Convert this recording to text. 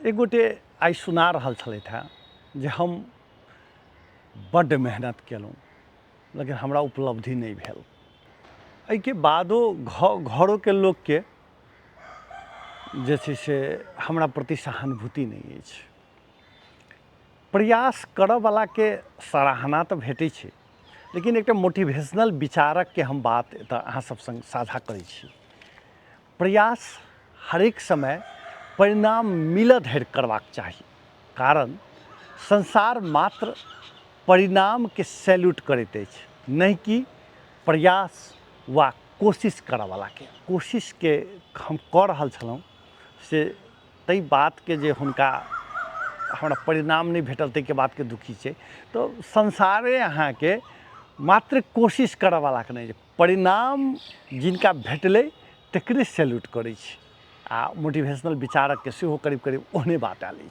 एक गोटे आइ सुना रहल छलथि हेँ जे हम बड्ड मेहनत केलहुँ लेकिन हमरा उपलब्धि नहि भेल। एहिके बादो घरोके लोकके जे छै से हमरा प्रति सहानुभूति नहि अछि। प्रयास करऽवलाके सराहना तऽ भेटै छै, लेकिन एकटा मोटिवेशनल विचारकके हम बात एतऽ अहाँ सब सङ्ग साझा करै छी। प्रयास हरेक समय परिणाम मिलऽ धरि करबाक चाही, कारण संसार मात्र परिणामके सैल्यूट करैत अछि, नहि कि प्रयास वा कोशिश करऽवलाके। कोशिशके हम कऽ रहल छलहुँ से ताहि बातके जे हुनका हमरा परिणाम नहि भेटल ताहिके बादके दुखी छै। तऽ संसारे अहाँके मात्र कोशिश करऽवलाके नहि, परिणाम जिनका भेटलै तकरे सैल्यूट करै छै। आ मोटिवेशनल विचारकके सेहो करीब करीब ओहने बात आयल अछि।